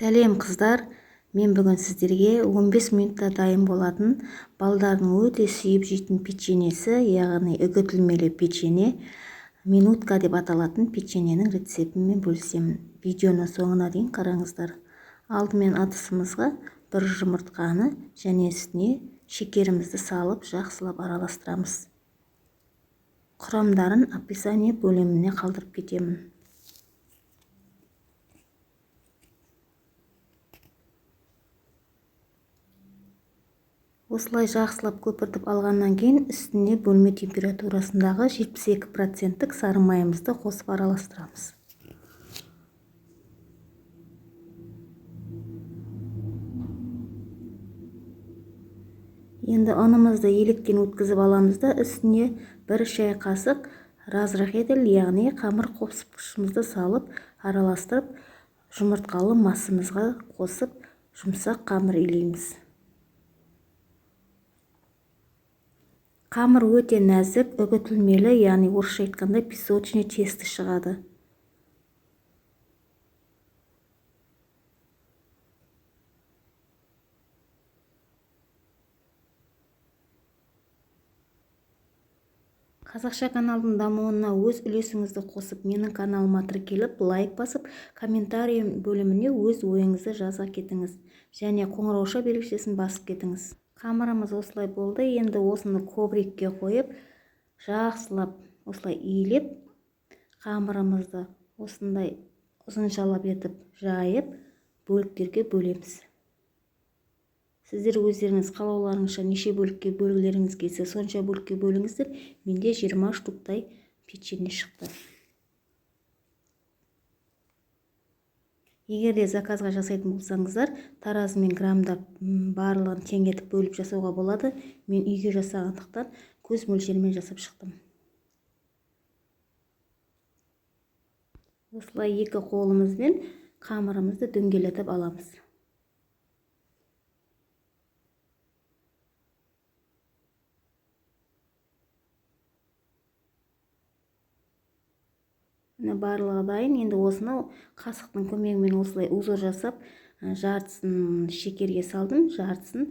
Сәлем, қыздар! Мен бүгін сіздерге 15 минутта дайын болатын, балдардың өте сүйіп жейтін печеньесі, яғни үгітілмелі печенье, минутка деп аталатын печеньенің рецептімен бөлісемін. Видеоны соңына дейін қараңыздар. Алдымен ыдысымызға бір жұмыртқаны және үстіне шекерімізді салып, жақсылап араластырамыз. Құрамдарын описание бөліміне қалдырып кетемін. Осылай жақсылап көпіртіп алғаннан кейін үстіне бөлме температурасындағы 72 проценттік сары майымызды қосып араластырамыз. Енді ұнымызды електен өткізіп аламыз да, үстіне бір шай қасық разрыхлитель, яғни қамыр қоспқышымызды салып, араластырып, жұмыртқалы массамызға қосып, жұмсақ қамыр илейміз. Қамыр өте нәзік, үгітілмелі, яғни орысша айтқанда песочный тесто шығады. Қазақша каналдың дамуына өз үлесіңізді қосып, менің каналыма тіркеліп, лайк басып, комментарий бөліміне өз ойыңызды жаза кетіңіз және қоңырауша белгішесін басып кетіңіз. Қамырымыз осылай болды. Енді осыны коврикке қойып, жақсылап осылай илеп, қамырымызды осындай ұзыншалап етіп жайып, бөліктерге бөлеміз. Сіздер өздеріңіз қалауларыңызша неше бөлікке бөлгілеріңіз келсе, сонша бөлікке бөліңіздер. Менде 20 штуктай печенье шықты. Егер де заказға жасайтын болсаңыздар, таразымен граммдап, барлығын тең етіп бөліп жасауға болады. Мен үйге жасағандықтан, көз мөлшерімен жасап шықтым. Осылай екі қолымызбен қамырымызды дөңгелетіп аламыз. Міне, барлығы дайын. Енді осыны қасықтың көмегімен осылай узор жасап, жартысын шекерге салдым, жартысын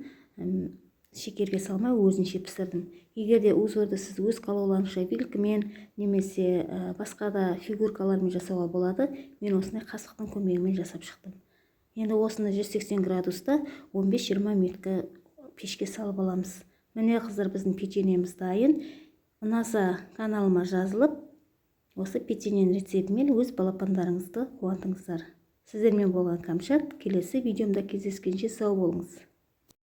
шекерге салмай, өзінше пісірдім. Егер де узорды сіз өз қалауларыңызша вилкамен немесе басқа да фигуркалармен жасауға болады. Мен осындай қасықтың көмегімен жасап шықтым. Енді осыны 180 градуста 15-20 минутқа пешке салып аламыз. Міне, қыздар, біздің печеньеміз дайын. Ұнаса, каналыма жазылып, осы печеньенің рецептімен өз балапандарыңызды қуантыңыздар. Сіздермен болған Кәмшат. Келесі видеомда кездескенше сау болыңыз.